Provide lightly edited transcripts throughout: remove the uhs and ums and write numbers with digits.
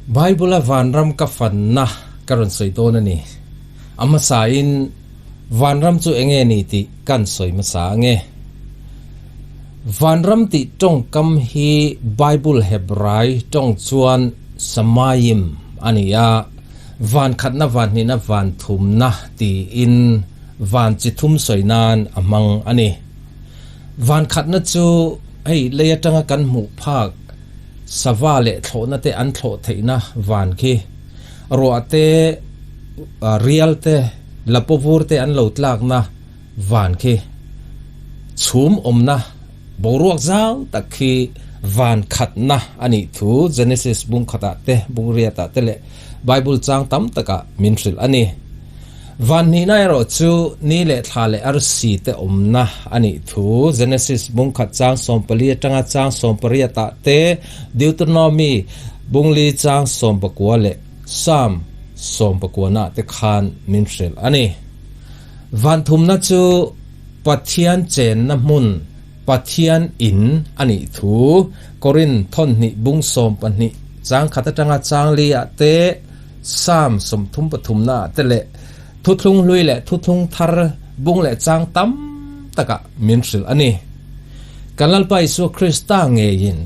Bible a vanram ka fanna ka rawn sawi dawn a ni. A hmasain vanram chu enge ni tih kan sawi hmasa ange. Vanram tih tawngkam hi Bible Hebrai tawng chuan Samayim a ni a, van khatna van hnihna van thumna tiin van chi thum sawi nan a hmang a ni. Van khatna chu hei lei atanga kan hmuh phak sava leh thlawhna te an thlawh theihna van khi ruah te, rial te, lapawvur te an lo tlakna van khi chhum awmna boruak zau tak khi van khatna a nih thu Genesis bung khatah te, bung riatah te leh Bible chang tam takah min hrilh a ni. Van hnihna erawh chu ni leh thla leh arsi te awmna a nih thu Genesis bung khat chang 14 atanga chang 18 ah te, Deuteronomy bung li chang 19 leh Psalm 19 ah te khan min hrilh a ni. Van thumna chu Pathian chenna hmun, Pathian in a nih thu Korinth thawnhnih bung 12 chang khat atanga chang li ah te, Psalm 33 naah te leh Thuthlung Hlui leh Thuthlung Thar bung leh chang tam takah min hrilh a ni. Kan Lalpa Isua Krista ngeiin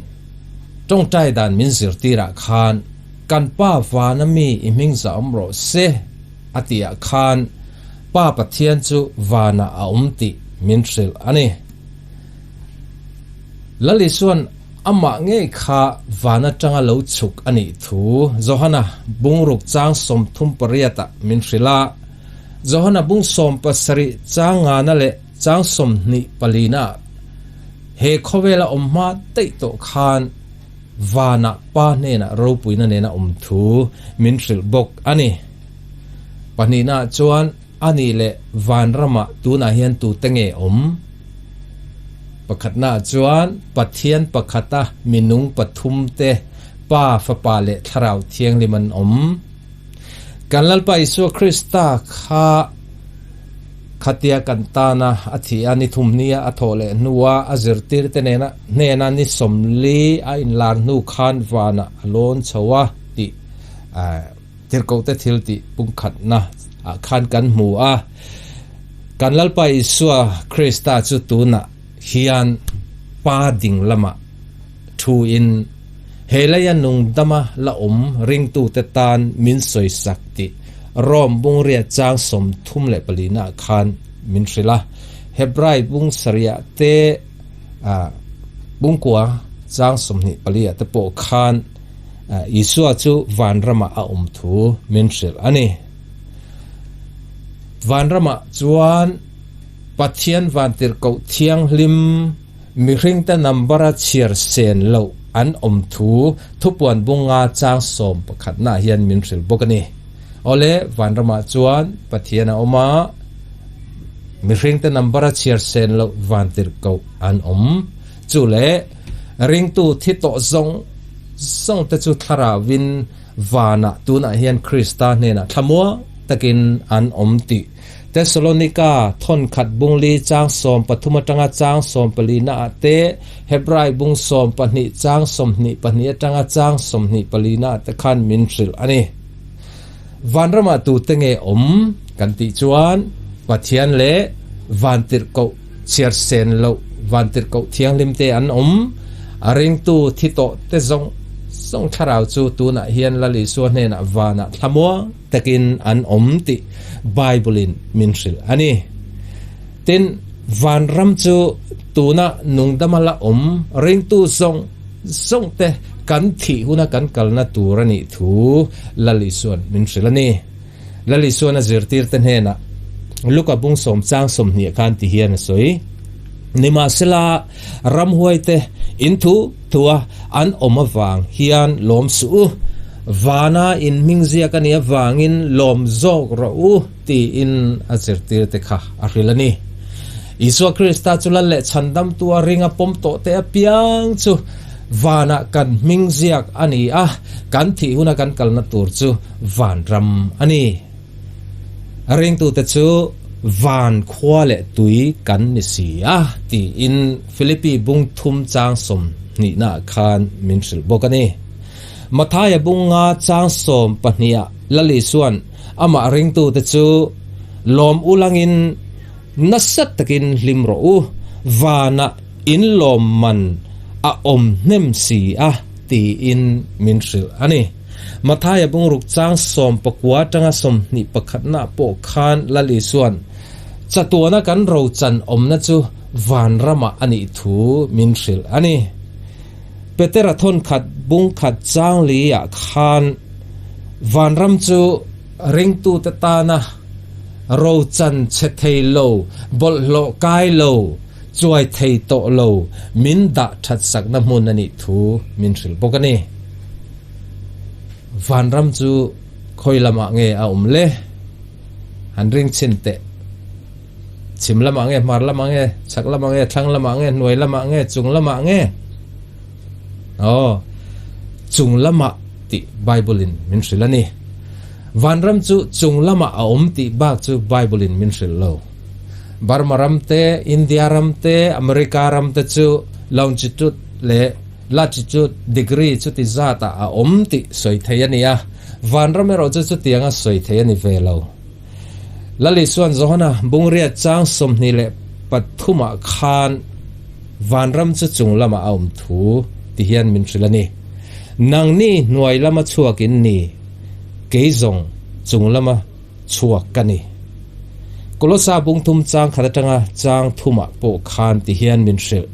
tawngtai dan min zirtirah khan kan Pa vana mi i hming za awm rawh se a tihah khan Pa Pathian chu vanah a awm tih min hrilh a ni. Lal Isua'n Amah ngei kha van atanga lo chhuk a nih thu Johana bungruk chang 38 ah min hrilh a. Johana bung 17 chang ngana leh chang 24 ah he khawvela awm hma daih tawh khan vanah Pa hnenah ropuina nena awm thu min hrilh bawk a ni. Pahnihna ah chuan A nih leh vanramah tunah hian tute nge awm? Pakhatnaah chuan Pathian pakhata minung pathumte, Pa, Fapa leh Thlarau Thianghlim an awm. Kan Lalpa Isua Krista kha khatia kan tana a thih a, ni thumhnia a thawh leh hnua a zirtirte nena hnena ni 40 a inlar hnu khan vanah a lawn chho a tih Tirhkohte thil tih pumkhatna ah khan kan hmu a, kan Lalpa Isua Krista chu tunah hian Pa ding lamah thu in he leia nungdama la awm ringtute tan min sawisak tih Rom bungria chang 34 nah khan min hrilh a. Hebrai bung sarih ah te bungkua chang 24 ah te pawh khan Isua chu vanramah a awm thu min hrilh a ni. Vanramah chuan Pathian vantirhkoh thianghlim mihringte number-a chhiar sen loh an awm thu thupuan bunga chang 11 nah hian min hrilh bawk a ni. Awle, vanramah chuan Pathian a awm a, mihringte number-a chhiar sen loh vantirhkoh an awm. Chu leh ringtu thi tawh zawng zawng te chu thlarauin vanah tunah hian Krista hnenah thlamuang takin an awm tih Tesalonika thawnkhat bung li chang 13 atanga chang 14 naah te, Hebrai bung 12 chang 22 atanga chang 24 naah te khan min hrilh a ni. Vanramah tute nge awm kan tih chuan Pathian leh vantirhkoh chhiar sen loh vantirhkoh thianghlim te an awm. A ringtu thi tawh te zawng zawng thlarau chu tunah hian Lal Isua hnenah vanah thlamuang takin an awm tih Bible in min hrilh a ni. Tin, vanram chu tuna nungdama la awm ringtu zawng zawng te kan thih huna kan kalna tur a nih thu Lal Isua'n min hrilh a ni. Lal Isua'n a zirtirte hnenah Luka bung 10 chang 20 khan ti hian a sawi, Nimahsela, ramhuaite in thu thua an awm avang hian lawm suh u, vana in hming ziak a nih avangin lawm zawk rawh u, tiin a zirtirte kha a hrilh a ni. Isua Krista chu Lal leh Chhandamtu a ring a pawm tawh te apiang chu vanah kan hming ziak a ni a, kan thih huna kan kalna tur chu vanram a ni. Ringtute chu van khua leh tui kan ni si a, tiin Philippi bung thum chang 20 naah khan min hrilh bawk a ni. Mathaia bunga chang 12ah Lal Isuan amah ringtute chu lawm ulangin nasa takin hlim rawh u, vanah in lawm man a awm hnem si a tiin min hrilh a ni. Mathaia bungruk chang 19 atanga 21 nah pawh khan Lal Isuan chatuana kan rochan awmna chu vanramah a nih thu min hrilh a ni. Petera thawnkhat bungkhat chang liah khan vanram chu ringtute tana rochan chhe thei lo, bawlhhlawh kai lo, chuai thei tawh lo min dah that sakna hmun a nih thu min hrilh bawk a ni. Vanram chu khawi lamah nge a awm le? Han ring chhin teh. Chhim lamah nge, hmar lamah nge, chhak lamah nge, thlang lamah nge, hnuai lamah nge, chung lamah nge? Aw, chung lamah tih Bible in min hrilh a ni. Vanram chu chung lamah a awm tih bak chu Bible in min hrilh lo. Burma ram te, India ram te, America ram te chu longitude leh latitude degree chuti zatah a awm tih sawi thei a ni a, vanram erawh chu chutianga sawi thei a ni ve lo. Lal Isuan Johana bungriat chang 23ah khan vanram chu chung lamah a awm thu ti hian min hrilh a ni. Nangni hnuai lama chhuak in ni, kei zawng chung lama chhuak ka ni. Kolosa bungthum chang khat atanga chang thumah pawh khan ti hian min hrilh.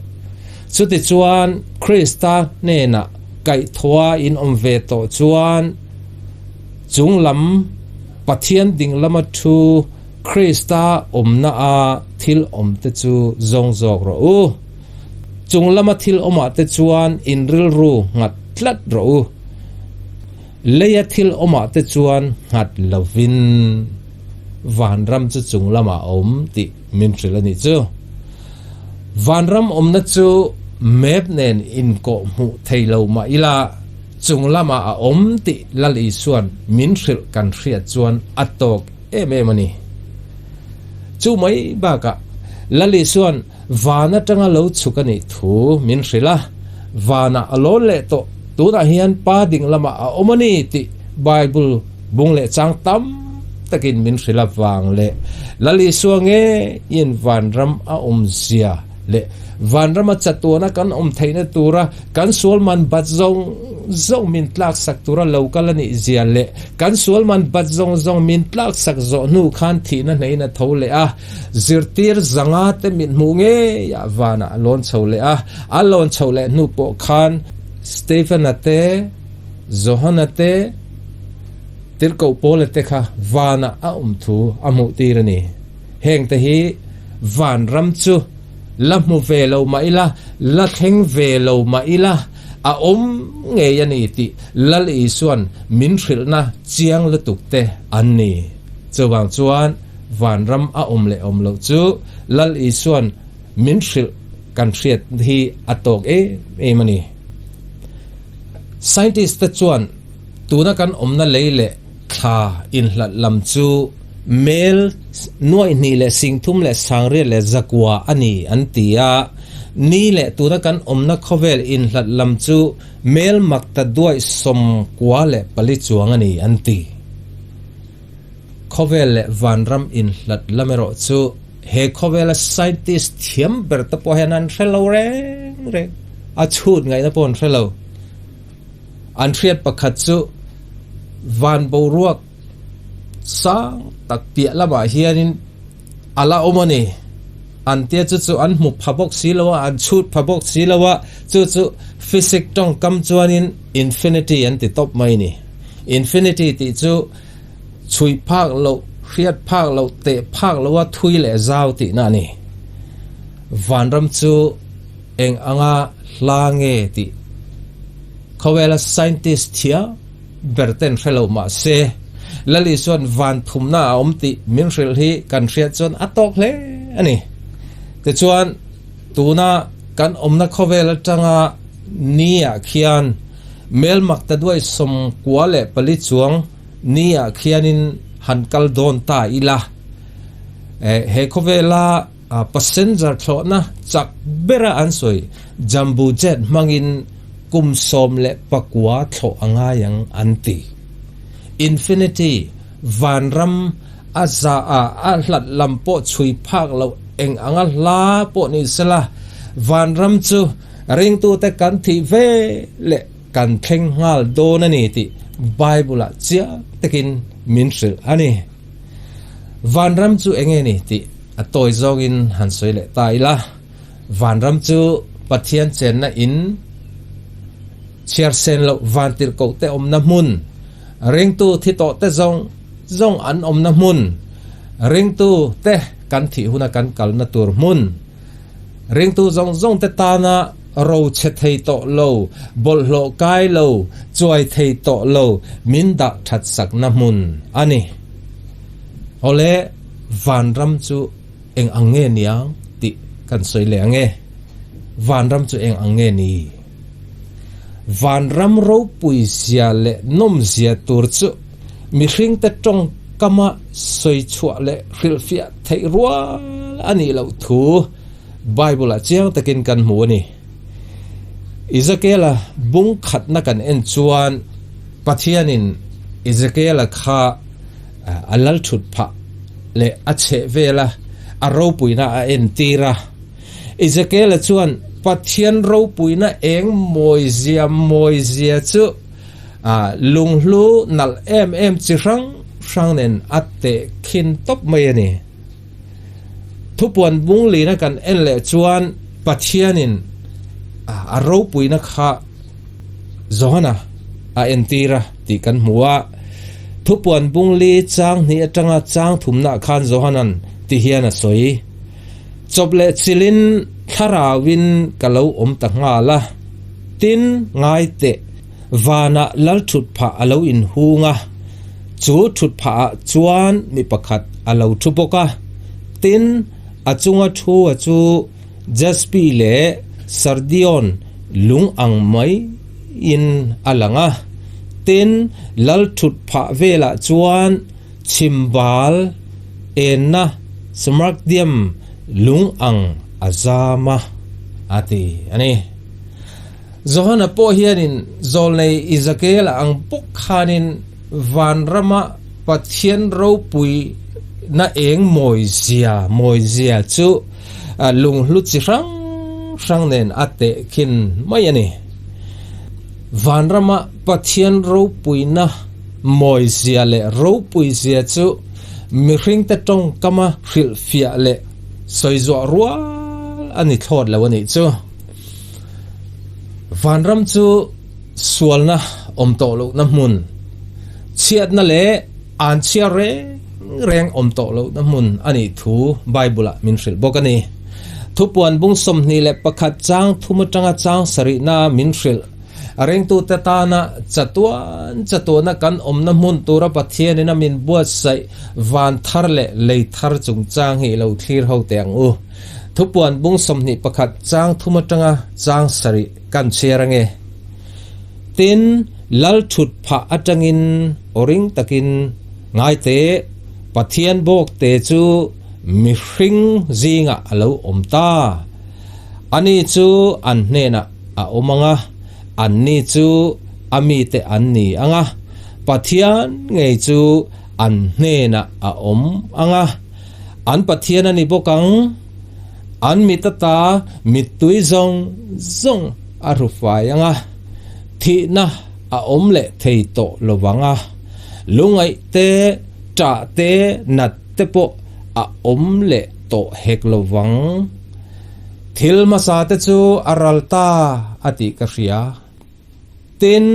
Chutichuan Krista hnenah kaihthawha in awm ve tawh chuan chung lam Pathian ding lama thu Krista awmna a thil awm te chu zawng zawk rawh u. Chung lama thil awmah te chuan in rilru nghat tlat rawh u. Leia thil awmah te chuan nghat lovin vanram chu chung lamah a awm tih min hrilh a nih chu. Vanram awmna chu map nen inkawh hmuh thei lo mah ila chung lamah a awm tih Lal Isuan min hrilh kan hriat chuan a tawk em em a ni. Chu mai bakah Lal Isuan van atanga lo chhuk a nih thu min hrilh a, vanah a lawn leh tawh, tunah hian pa ding lamah a awm a ni tih Bible bung leh chang tam takin min hrilh avang leh Lal Isua ngeiin vanram a awm zia leh vanrama chatuana kan awm theihna tura kan sual man bat zawng zawng min tlak sak tura lo kal a nih zia leh kan sual man bat zawng zawng min tlak sak zawh hnu khan thihna hneiin a tho leh a. Zirtir zanga te mit hmuh ngei ah vanah a lawn chho leh a, a lawn chhoh leh hnu pawh khan Stephen-a te, Johana te, Tirhkoh Paula te kha vanah a awm thu a hmuh tir a ni. Heng te hi van ram chu la hmu ve lo mah ila, la thleng ve lo mah ila a awm ngei a ni tih Lal Isuan min hrilhna chiang lutuk te an ni. Chuvang chuan vanram a awm leh awm loh chu Lal Isuan min hrilh kan hriat hi a tawk em em a ni. Scientist te chuan tuna kan awmna lei leh thla inhlat lam chu mel 2,369 a ni an ti a, ni leh tuna kan awmna khawvel inhlat lam chu mel 94 chuang a ni an ti. Khawvel leh vanram inhlat lam erawh chu he khawvela scientist thiam ber te pawh hian an hre lo reng reng. A chhut ngaihna pawh an hre lo. An hriat pakhat chu van boruak sang tak piah lamah hianin a la awm a ni. An tia chu chu an hmu pha bawk si lo a, an chhut pha bawk si lo a, chu chu physics tawngkam chuanin infinity an ti tawp mai a ni. Infinity tih chu chhui phak loh, hriat phak loh, teh phak loha thui leh zau tihna a ni. Vanram chu eng anga hla nge tih khawvela scientist thiam ber ten hre lo mah se, Lal Isuan van thumna a awm tih min hrilh hi kan hriat chuan a tawk hle a ni. Tichuan, tuna kan awmna khawvel atanga ni ah khian mel 94 chuang ni ah khianin han kal dawn ta ila. He khawvela passenger thlawhna chak bera an sawi Jumbo Jet hmangin. kum 19 thlawh a ngai ang an ti. Infinity, vanram, a za a, a hlat lam pawh chhui phak loh eng anga hla pawh ni sela, vanram chu ringtute kan thih ve leh kan thleng nghal dawn a ni tih Bible-ah chiang takin min hrilh a ni. Vanram chu eng nge ni tih a tawi zawngin han sawi leh ta ila. Vanram chu Pathian chenna in chhiar sen loh vantirhkoh te awmna hmun, ringtu thi tawh te zawng zawng an awmna hmun, ringtu te kan thih huna kan kalna tur hmun, ringtu zawng zawng te tana ro chhe thei tawh lo, bawlhhlawh kai lo, chuai thei tawh lo min dah that sakna hmun a ni. Awle, vanram chu Eng ang nge niang tih kan sawi leh ang e. Vanram chu eng ang nge ni? Vanram ropui zia leh nawm zia tur chu mihringte tawngkama sawi chhuah leh hrilhfiah theih rual a nih loh thu Bible-ah chiang takin kan hmu a ni. Ezekiel-a bung khatna kan en chuan Pathianin Ezekiel-a kha A lal thut phah leh a chheh vela a ropuina a entir a. Ezekiela chuan Pathian ropuina eng mawizia mawizia chu lunghlu nalh em em chi hrang hrang nen a tehkhin tawp mai a ni. Thupuan bunglina kan en leh chuan Pathianin a ropuina kha Johana a entir a tih kan hmu a. Thupuan bungli chang hnih atanga chang thumnah khan Johanan ti hian a sawi, Chawp leh chilin thlarauin ka lo awm ta nghal a, tin ngai teh vanah lal thutphah a lo inhung a, chu thutphahah chuan mi pakhat a lo thu bawk a, tin a chunga thu a chu Jaspi leh Sardion lung ang maiin a lang a, tin lal thut phah velah chuan chhimbal enna smaragdium lung ang a zam a, a ti a ni. Johana pawh hianin zawlnei Ezekiel-a ang bawk khanin vanrama Pathian ropuina eng mawizia mawizia chu lunghlu chi hrang hrang nen a tehkhin mai a ni. Vanrama Pathian ropuina mawizia leh ropuizia chu mihringte tawngkama hrilhfiah leh sawizuah rual a ni thlawt lo a nih chu. Vanram chu Sualna awm tawh lohna hmun, chhiatna leh anchhia reng reng awm tawh lohna hmun a nih thu Bible-ah min hrilh bawk a ni. Thupuan bung 21 chang thum atanga chang sarihna min hrilh. A ringtute tana chatuan chatuana kan awmna hmun tura Pathianin a min buatsaih van thar leh lei thar chungchang hi i lo thlir ho teh ang u. Thupuan bung 21 chang thum atanga chang sarih Kan chhiar ange. Tin, lal thut phah atangin aw ring takin ngai teh, Pathian bawk te chu mihring zingah a lo awm ta. Ani chu an hnenah a awm ang a, anni chu a mite an ni ang a, Pathian ngei chu an hnenah a awm ang a, an Pathian a ni bawk ang. An mit ata mittui zawng zawng a hru fai ang a, thihna a awm leh thei tawh lo vang a, lungaih te, ṭah te, nat te pawh a awm leh tawh hek lo vang. Thil hmasa te chu a ral ta a tih ka hria. Tin,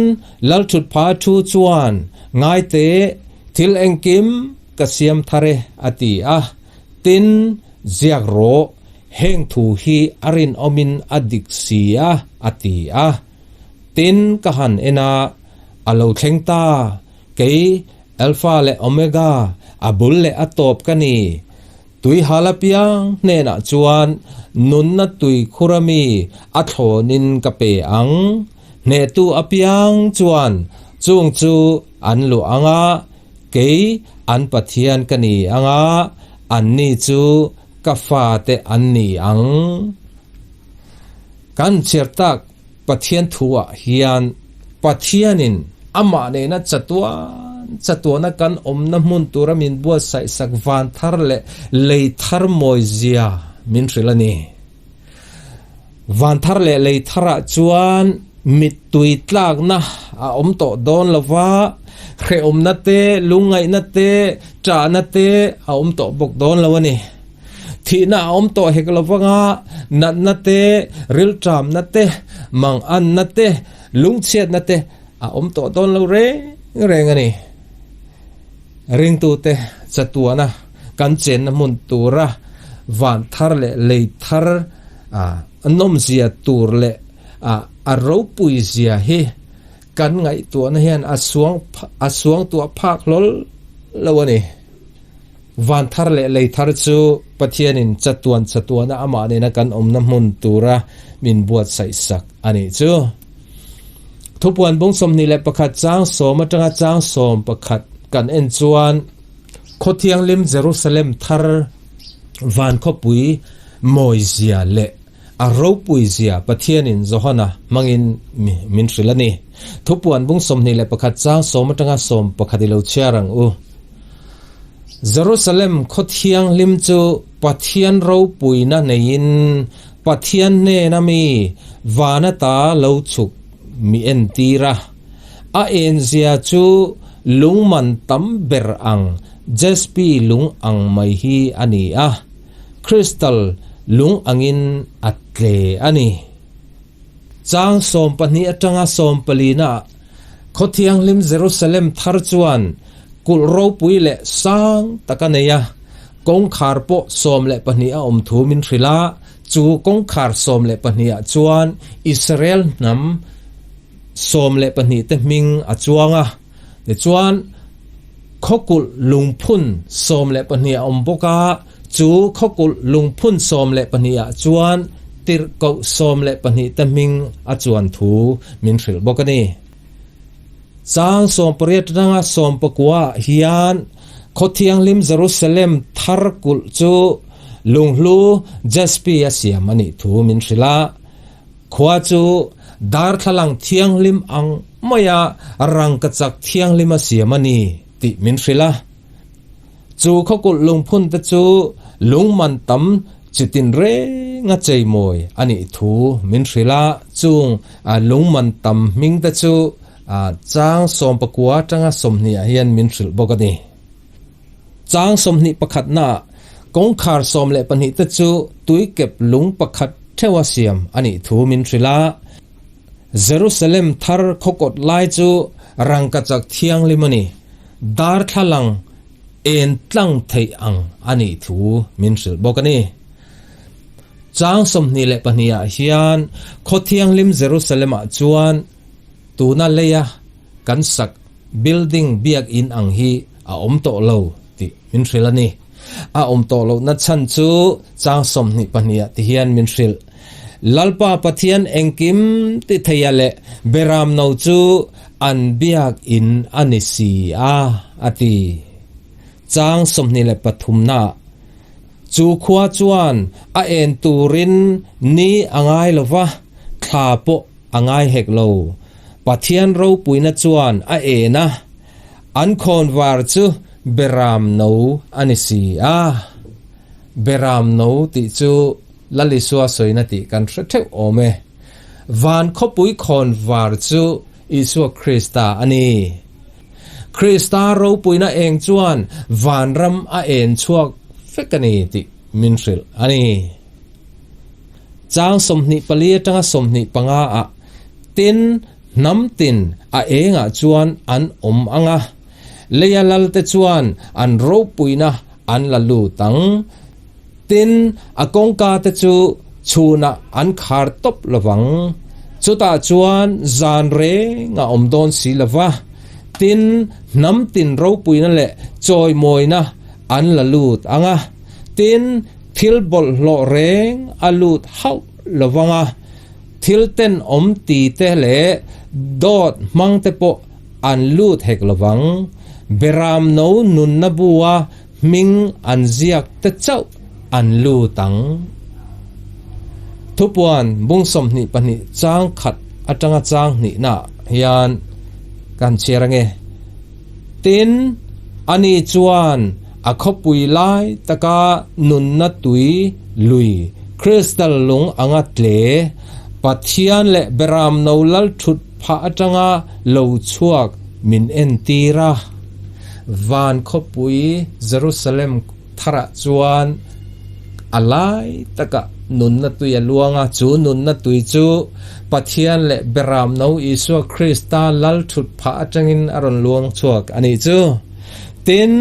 Lalthutpha thu chuan, Ngaite, thil engkim ka siam thar e, a ti a. Tin, Ziak rawh, heng thu hi a rinawmin a dik si a, a ti a. Tin, ka han en a, a lo thleng ta, kei Alpha leh Omega, a bul leh a tawp ka ni. Tui hal apiang hnenah chuan nunna tui khura mi a thlawnin ka pe ang. Hnehtu apiang chuan chung chu an luah ang a, Kei an Pathian ka ni ang a, anni chu ka fate an ni ang. Kan chhiar tak. Pathian thuah hian Pathianin amah nena chatuan chatuana kan awmna hmun tura min buatsaih sak van thar leh lei thar mawizia min hrilh a ni. Van thar leh lei tharah chuan mittui tlakna a awm tawh dawn lo va, hrehawmna te, lungngaihna te, ṭahna te a awm tawh bawk dawn lo a ni. Thihna a awm tawh hek lo vanga, natna te, rilṭamna te, manganna te, lungchhiatna te a awm tawh dawn lo reng reng a ni. Ringtute chatuana kan chenna hmun tura van thar leh lei thar nawmzia tur leh a ropuizia hi kan ngaihtuahna hian a suang a suangtuah phak hlawl lo a ni. Van thar leh lei thar chu Pathianin chatuan chatuana amah nena kan awmna hmun tura min buatsaih sak a nih chu. Thupuan bung 21 chang sawm atanga chang 11 kan en chuan Khaw Thianghlim Jerusalem thar van khawpui mawizia leh a ropuizia Pathianin Johana hmangin min hrilh a ni. Thupuan bung 21 chang sawm atanga 11 i lo chhiar ang u. Jerusalem khaw thianghlim chu Pathian ropuina neiin Pathian hnena mi van ata lo chhuk mi entir a. A enzia chu lungman tam ber ang jaspi lung ang mai hi a ni a, crystal lung angin a tle a ni. Chang 12 atanga 14 ah Khaw Thianghlim Jerusalem thar chuan kulh ropui leh sang tak a nei a, kawngkhar pawh 12 a awm thu min hrilh a, chu kawngkhar 12 ah chuan Israel hnam 12 te hming a chuang a. Tichuan, khawkulh lungphun 12 a awm bawk a, chu khawkulh lungphun 12 ah chuan tirhkoh 12 te hming a chuan thu min hrilh bawk a ni. Chang 18 atanga 19 ah hian Khaw Thianghlim Jerusalem thar kulh chu lunghlu jaspi a siam a nih thu min hrilh a. Khua chu darthlalang thianghlim ang maia rangkachak thianghlim a siam a ni tih min hrilh a. Chu khawkulh lungphun te chu lungman tam chitin renga cheimawi a nih thu min hrilh a. Chung lungman tam hming te chu chang 19 atanga 20 ah hian min hrilh bawk a ni. Chang 21 naah kawngkhar 12 te chu tuikep lung pakhat theuha siam a nih thu min hrilh a. Jerusalem thar khawkawt lai chu rangkachak thianghlim a ni, darthlalang en tlang theih ang a nih thu min hrilh bawk a ni. Chang 22 ah hian khaw thianghlim Jerusalem ah chuan tuna leia kan sak building biakinn ang hi a awm tawh lo tih min hrilh a ni. A awm tawh lohna chhan chu chang 22 ah ti hian min hrilh. Lalpa Pathian engkim ti theia leh Beramno chu an biakinn a ni si a, a ti. Chang 23 naah chu khua chuan a en turin ni a ngai lo va, thla pawh a ngai hek lo. Pathian ropuina chuan a en a, an khawnvar chu Beramno a ni si a. Beramno tih chu Lal Isua sawina tih kan hre theuh awm e. Van khawpui khawnvar chu Isua Krista a ni. Krista ropuina eng chuan vanram a en chhuak vek a ni tih min hrilh a ni. Chang 24 atanga 25 ah tin hnam tin a engah chuan an awm ang a, leia lalte chuan an ropuina an la lut ang. Tin, a kawngka te chu chhunah an khar tawp lovang. Chutah chuan zan reng a awm dawn si lova, tin, hnam tin ropuina leh chawimawina an la lut ang a, tin, thil bawlhhlawh reng a lut hauh lovang a, thil tenawm ti te leh dawt hmang te pawh an lut hek lovang. Beramno nunna bua hming an ziak te chauh an lut ang. Thupuan bung 22 chang khat atanga chang hnihna hian kan chhiar ange. Tin, ani chuan a khawpui lai taka nunna tui lui crystal lung anga tle Pathian leh Beramno lal thut phah atanga lo chhuak min entir a. Van khawpui Jerusalem tharah chuan a lai takah nunna tui a luang a, chu nunna tui chu Pathian leh Beramno Isua Krista lal thut phah atangin a rawn luang chhuak a nih chu. Tin,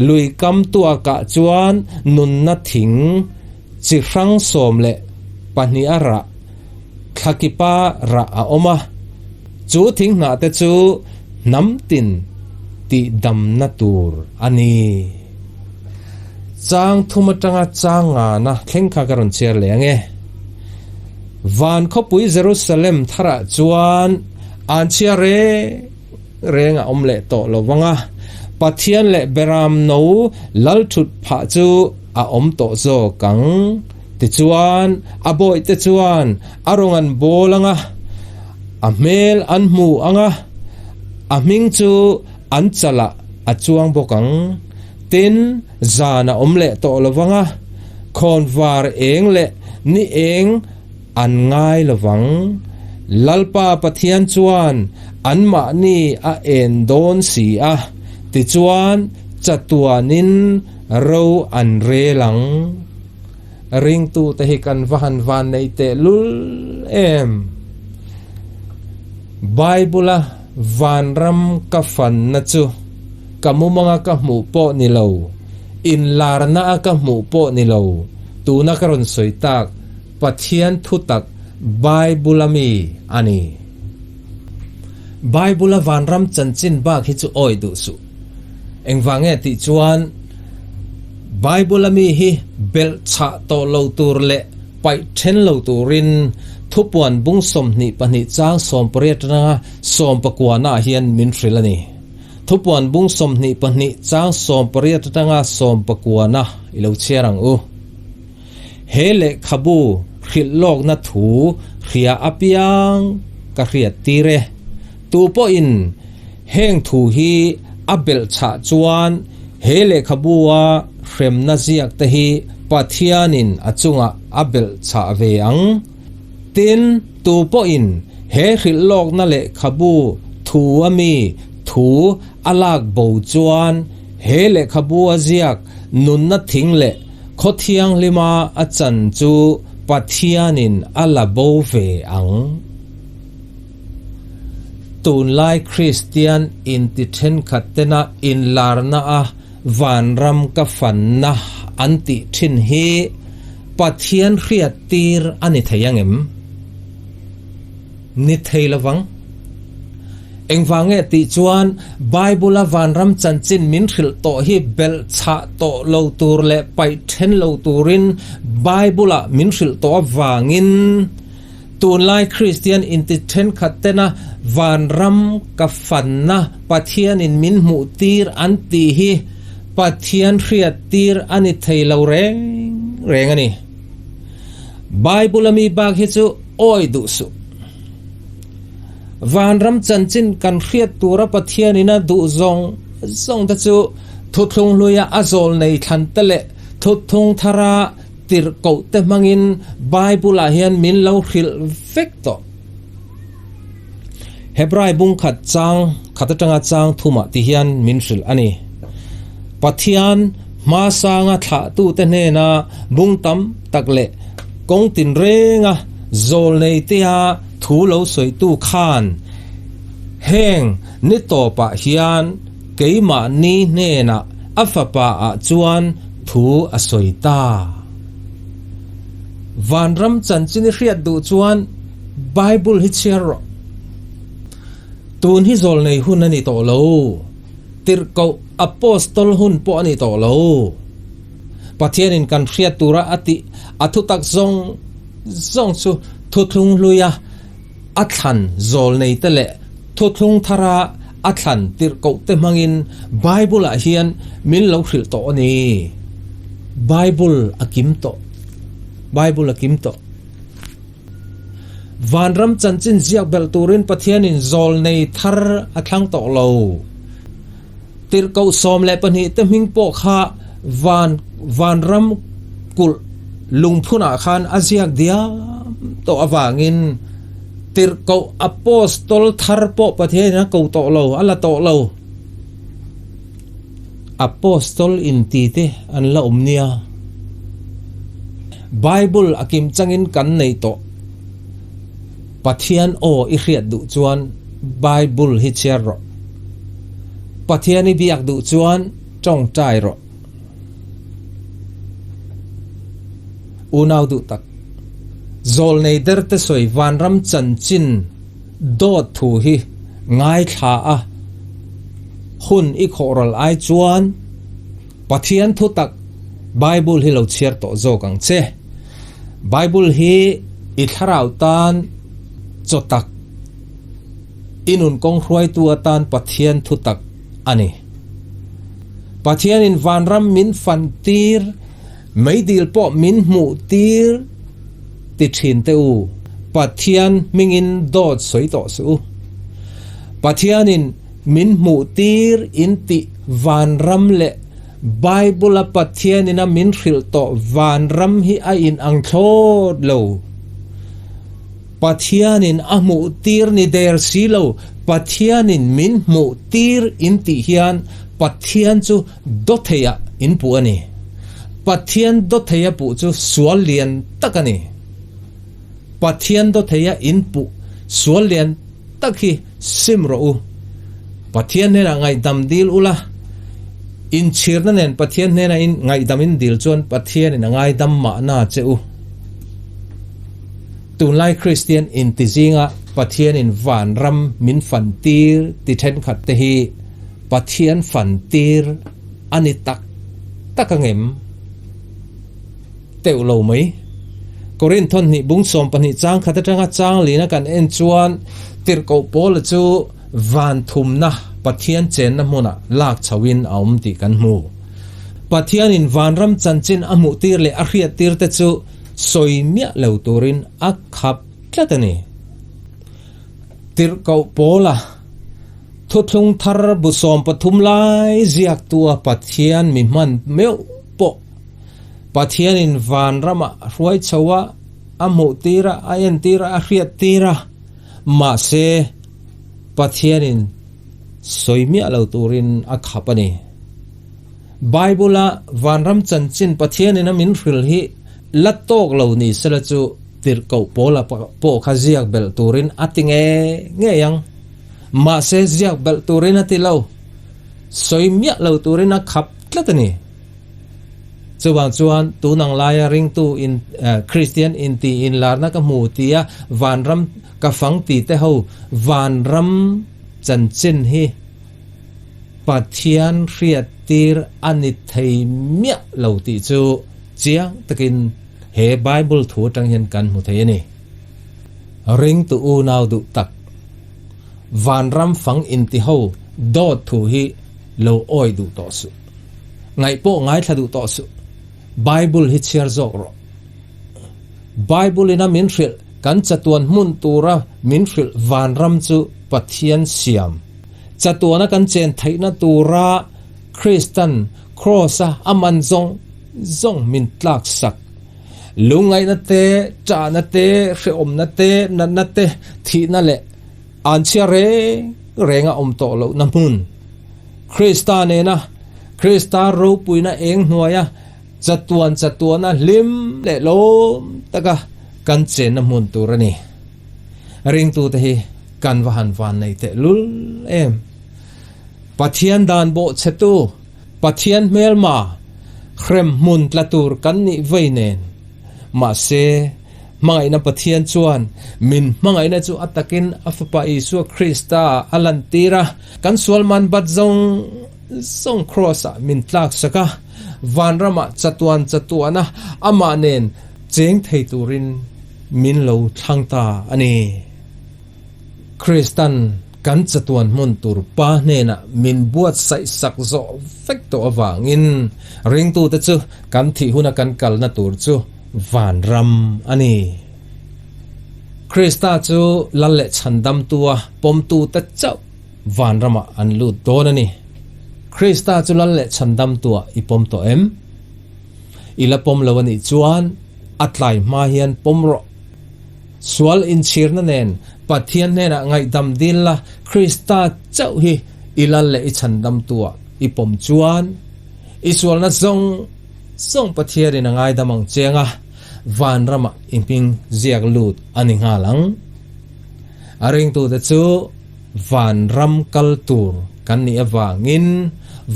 lui kam tuakah chuan nunna thing chi hrang 12 a rah, thlakipa rah a awm a, chu thing hnah te chu hnam tin tih damna tur a ni. Chang thum atanga chang ngana thleng kha ka rawn chhiar leh ang e. Van khawpui Jerusalem tharah chuan an chhia reng reng a awm leh tawh lo vang a, Pathian leh Beram no lal thut phah chu a awm tawh zawk ang. Tichuan, a bawihte chuan a rawng an bawl ang a, a hmel an hmu ang a, a hming chu an chalah a chuang bawk ang. Tin, zan a awm leh tawh lo vang a, khawnvar eng leh ni eng an ngai lo vang. Lalpa Pathian chuan anmahni a en dawn si a, tichuan chatuanin ro an rel ang. Ringtute hi kan va han van nei tehlul em! Bible-a vanram ka fanna chu ka mumanga ka hmuh pawh ni lo, inlarna a ka hmuh pawh ni lo, tuna ka rawn sawi tak Pathian thutak Bible-a mi a ni. Bible-a vanram chanchin bak hi chu awi duh suh. Engvang nge tih chuan Bible-a mi hi belh chhah tawh lo tur leh paih then lo turin thupuan bung 22 chang 18 atanga 19 ah hian min hrilh a ni. Thupuan bung 22 chang 18 atanga 19 i lo chhiar ang u. He lehkhabu hrilh lawkna thu hria apiang ka hriat tir e. Tu pawhin heng thu hi a belh chhah chuan he lehkhabua hremna ziak te hi Pathianin a chungah a belh chhah ve ang. Tin, tu pawhin he hrilh lawkna lehkhabu thu a mi thu a lak bo chuan he lehkhabua ziak nunna thing leh khaw thianghlima a chan chu Pathianin a la bo ve ang. Tunlai Kristian inti thenkhat tena inlarna a vanram ka fanna an tih thin hi Pathian hriat tir a ni thei angem? Ni thei lovang. Engvang nge tih chuan Bible-a vanram chanchin min hrilh tawh hi belh chhah tawh lo tur leh paih then lo turin Bible-ah min hrilh tawh avangin Tunlai Kristian inti thenkhat tena vanram ka fanna Pathianin min hmuh tir an tih hi Pathian hriat tir a ni thei lo reng reng a ni. Bible a mi bak hi chu awi duh suh. Vanram chanchin kan hriat tura Pathianin a duh zawng zawng te chu thuthlung hluia a zawl nei thlan te leh thutthung thara Tirhkoh te hmangin Bible ah hian min lo hrilh vek tawh. Hebrai bung khat chang khat atanga chang thumah ti hian min hrilh a ni. Pathian hmasanga thlahtute hnena bung tam tak leh kawng tinrenga zawlnei tea thu lo sawitu khan heng ni tawpah hian Keimahni hnenah a fapa ah chuan thu a sawi ta. Vanram chanchin i hriat duh chuan Bible hi chhiar rawh. Tun hi zawlnei hun a ni tawh lo. Tirhkoh Apostol hun pawh a ni tawh lo. Pathianin kan hriat tura a tih a thutak zawng zawng chu thuthlung hluia A thlan zawlneite leh thuthlung thara a thlan tirhkohte hmangin Bible-ah hian min lo hrilh tawh a ni. Bible a kim tawh. Bible a kim tawh. Vanram chanchin ziak belh turin Pathianin zawlnei thar a thlang tawh lo. Tirhkoh 12 te hming pawh kha van vanram kulh lungphunah khan a ziak diam tawh avangin tirhkoh apostol thar pawh Pathianin a ko tawh lo, a la tawh lo. Apostol inti te an la awm nia. Bible a kim changin kan nei tawh. Pathian aw i hriat duh chuan Bible hi chhiar rawh. Pathian i biak duh chuan tawngtai rawh. Unau duh tak. Zawlnei derte sawi vanram chanchin dawt thu hi ngaithla a hun i khawhral ai chuan Pathian thu tak Bible hi lo chhiar tawh zawk ang che. Bible hi i thlarau tan chaw tak, i nun kawng hruaitu atan Pathian thu tak a ni. Pathianin vanram min fan tir, meidil pawh min hmuh tir ti thin teh u. Pathian hmingin dawt sawi tawh suh u. Pathianin min hmuh tir in tih vanram leh Bible-a Pathianin a min hrilh tawh vanram hi a inang thlawt lo. Pathianin a hmuh tir ni der si lo, Pathianin min hmuh tir in tih hian Pathian chu dawtheiah in puh a ni. Pathian dawtheia puh chu sual lian tak a ni. Pathian dawtheia in puh sual lian tak hi sim rawh u. Pathian hnenah ngaihdam dil ula, inchhirna nen Pathian hnena in ngaihdam in dil chuan Pathianin a ngaidam mahna che u. Tunlai Kristian inti zinga Pathianin vanram min fantir ti thenkhat te hi Pathian fantir a ni tak tak angem? Teuh lo mai. Korinth thawhnih bung 12 chang khat atanga chang lina kan en chuan tirhkoh Paula chu van thumna Pathian chenna hmunah lak chhoin a awm tih kan hmu. Pathianin vanram chanchin a hmuhtir leh a hriattir te chu sawi miah lo turin a khap tlat a ni. Tirhkoh Paula thuthlung thar bu 13 lai ziaktua Pathian mi hman meuh pawh Pathianin vanramah a hruai chho a, a hmuhtir a, a entir a, a hriattir a. Mahse, Pathianin sawi miah lo turin a khap a ni. Bible-a vanram chanchin Pathianin a min hrilh hi la tawk lo ni sela chu tirhkoh Paula pawh kha ziak belh turin a ti ngei ngei ang. Mahse, ziak belh turin a ti lo. Sawi miah lo turin a khap tlat a ni. Chuvang chuan tunang laia ringtu in Kristian inti inlarna ka hmu tia vanram ka fang ti te ho vanram chanchin hi Pathian hriattir a ni thei miah lo tih chu chiang takin he Bible thu atang hian kan hmu thei a ni. Ringtu unau duh tak vanram fang inti ho dawt thu hi lo awi duh tawh suh. Ngaih pawh ngaithla duh tawh suh. Bible hi chhiar zawk rawh. Bible in a min hrilh kan chatuan hmun tura min hrilh vanram chu Pathian siam. Chatuana kan chen theihna tura Kristan Kraws a a man zawng zawng min tlak sak. Lungngaihna te, ṭahna te, hrehawmna te, natna te, thihna leh anchhia reng reng a awm tawh lohna hmun. Krista nena Krista ropuina eng hnuaia chatuan chatuana hlim leh lawm taka kan chenna hmun tur a ni. Ringtute hi kan va han van nei teh lul em. Pathian dan bawhchhetu, Pathian hmelma, hrem hmun tla tur kan nih vei nen. Mahse, Hmangaihna Pathian chuan min hmangaihna chu a takin a Fapa Isua Krista a lantir a, kan sual man bat zawng zawng Kraws-ah min tlaksak a, vanramah chatuan chatuana amah nen cheng thei turin min lo thlang ta a ni. Kristan kan chatuan hmun tur Pa hnenah min buatsaih sak zawh vek tawh avangin ringtute chu kan thih huna kan kalna tur chu vanram a ni. Krista chu Lal leh Chhandamtua pawmtute chauh vanramah an lut dawn a ni. Krista chu Lal leh Chhandamtua i pawm tawh em? I la pawm lo a nih chuan a tlai hma hian pawm rawh. Sual inchhirna nen Pathian hnenah ngaihdam dil la, Krista chauh hi i Lal leh i Chhandamtua i pawm chuan i sualna zawng zawng Pathianin a ngaidam ang che anga vanramah i hming ziak lut a ni nghal ang. A ringtute chu vanram kal tur kan nih avangin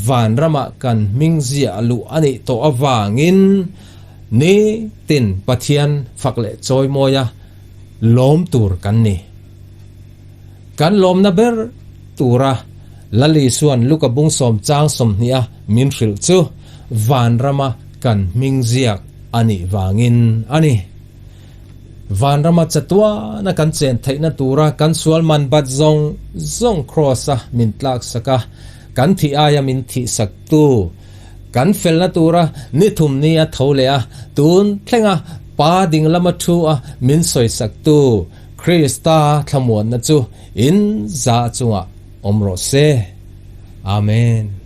vanramah kan hming ziah luh a nih tawh avangin Ni tin Pathian fak leh chawimawia lawm tur kan ni. Kan lawmna ber tura Lal Isua'n Luka bung sawm chang sawmhniha min hrilh chu vanrama kan hming ziak a nih vangin a ni. Vanrama chatuana kan chen theihna tura kan sual man bat zawng zawng Kraws-a min tlaksak a, kan thih aia min thihsaktu, Kan felna tura ni thum ni a tho leh a, tun thlenga Pa ding lama thu a min sawisaktu Krista thlamuanna chu in za chungah awm rawh se. Amen.